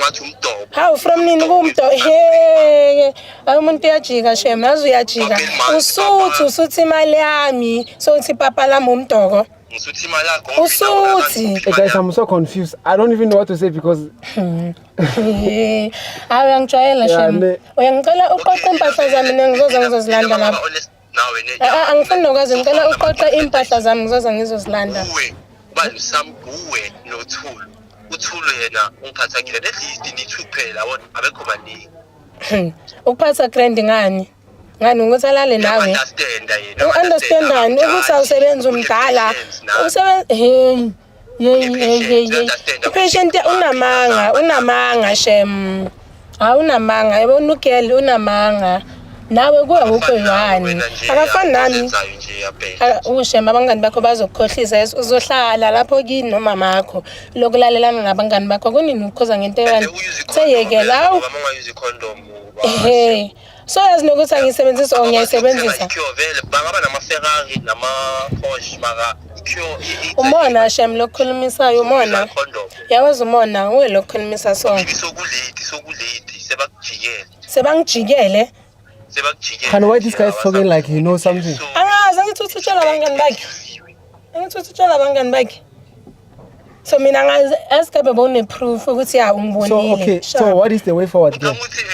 Ngathi umdobo. Hawu, from nini kuwumdo? He, hayi, umuntu uyajika shem, yazi uyajika. Usuthi usuthi imali yami, sokuthi ipapa lami umdoko. Ngisuthi imali yakho. Usuthi. Hey guys, I'm so confused. I don't even know what to say because He, hayi, uyangijwayela Yeah, shem. Uyangicela uqoqe impahla zami, nengizoza ngizozilanda lapho. Nawe ne. Ah, ah, angifuni nokwazi, ngicela uqoqe impahla zami, ngizoza ngizozilanda. Uwe bani uwe noThulu. UThulu yena ungiphathakile, at least ni-two kuphela, yabona, abekho baningi. Ukuphatha grand ngani? Ngani ukuthi alale nawe? Understanda yena. U-understandani ukuthi awusebenzi, umdala usebenza? Hey, hey, hey, hey, hey, i-patient, unamanga, unamanga shem. Hayi, unamanga, yabona, ugirl unamanga. Nawe kuwe awukho yi-one, akafani nami. Nje yapela. Ah, ushem, abangani bakho bazokukhohlisa. Yes, uzohlala lapho kini nomamakho, lokulalelana nabangani bakho kunini ukukhoza ngento eyani seyekela. Hawu. Uma ungayuzi condom. Ehe, so yazi nokuthi angiyisebenzisi or ngiyayisebenzisa. I-cure vele bangaba nama-Ferrari nama-Porsche, mara i-cure Umona shem lokukhulumisayo, umona. Condom. Yawazi umona uwe lokukhulumisa so. Maybe sokulate, sokulate, sebakujikele. Sebangijikele. Sebakujikele. Can why this guy is talking like he knows something? Angazi, angithi uthi utshela abangani bakhe, angithi uthi utshela abangani bakhe, so mina ngazi asikabe bone-proof ukuthi ya ungibonile. So okay, so what is the way forward here? Ucanga ukuthi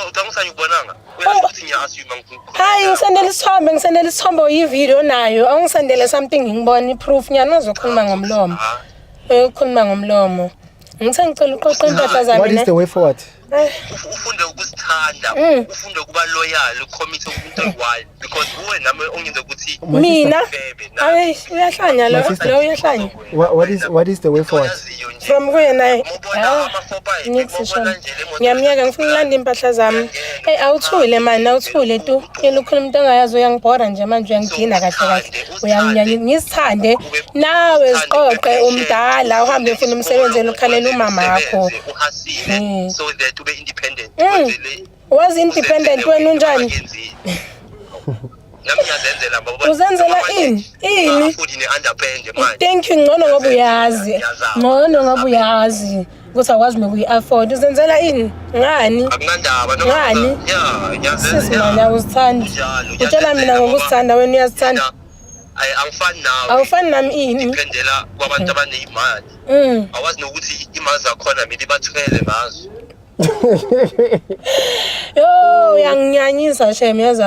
ucanga ukuthi angikubonanga? Uyazi ukuthi ngiya-assume. Hayi, ngisendele isithombe, ngisendele isithombe, uyividiyo nayo, awungisendele something ngibone i-proof nyani. Uzokhuluma ngomlomo, uyokhuluma ngomlomo. Ngithe ngicela uqoqe impahla zami. What is the way forward? Ufunde ukuzithanda. Ufunde ukuba loyal, ucommit kumuntu oyi-one, because uwe nami ongenza ukuthi My Mina sister, bebe nami. Ayi, uyahlanya lo. My sister. Lo uyahlanya. what is the way forward? Oyaziyo nje. From kuye naye. Mawubona ama-four-five, Nix mawubona shona. nje le moto. Ngiyamyeka, ngifuna ukulanda impahla zami. Hey, awuthule mani, awuthule tu. Yena ukhuluma into ongayazi, uyangibhora nje manje, uyangidina kahle kahle. Uyanginyanya, ngisithande. Nawe ziqoqe, umdala, uhambe ufuna umsebenzi, ukhalela umamakho. Uhasile so that ube independent. Wenzele- Wazi independent wena unjani? Nami ngiyazenzela baba. Uzenzela ini? Ini? Futhi ne-underpant manje. Thank you, ngcono ngoba uyazi. Ngcono ngoba uyazi ukuthi awukwazi nokuyi-afford. Uzenzela ini? Ngani? Akunandaba. Ngani? Ya, ngiyazenzela. Sisi mani, awuzithandi. Njalo, Utshela mina ngiyazenzela. ngokuzithanda, wena uyazithanda. Mina, ayi, angifani nawe. Awufani nami ini? Dependela kwabantu abaneyimali. Awazi nokuthi imali zakhona mele bathwele ngazo. Yo, uyanginyanyisa shem, yaza.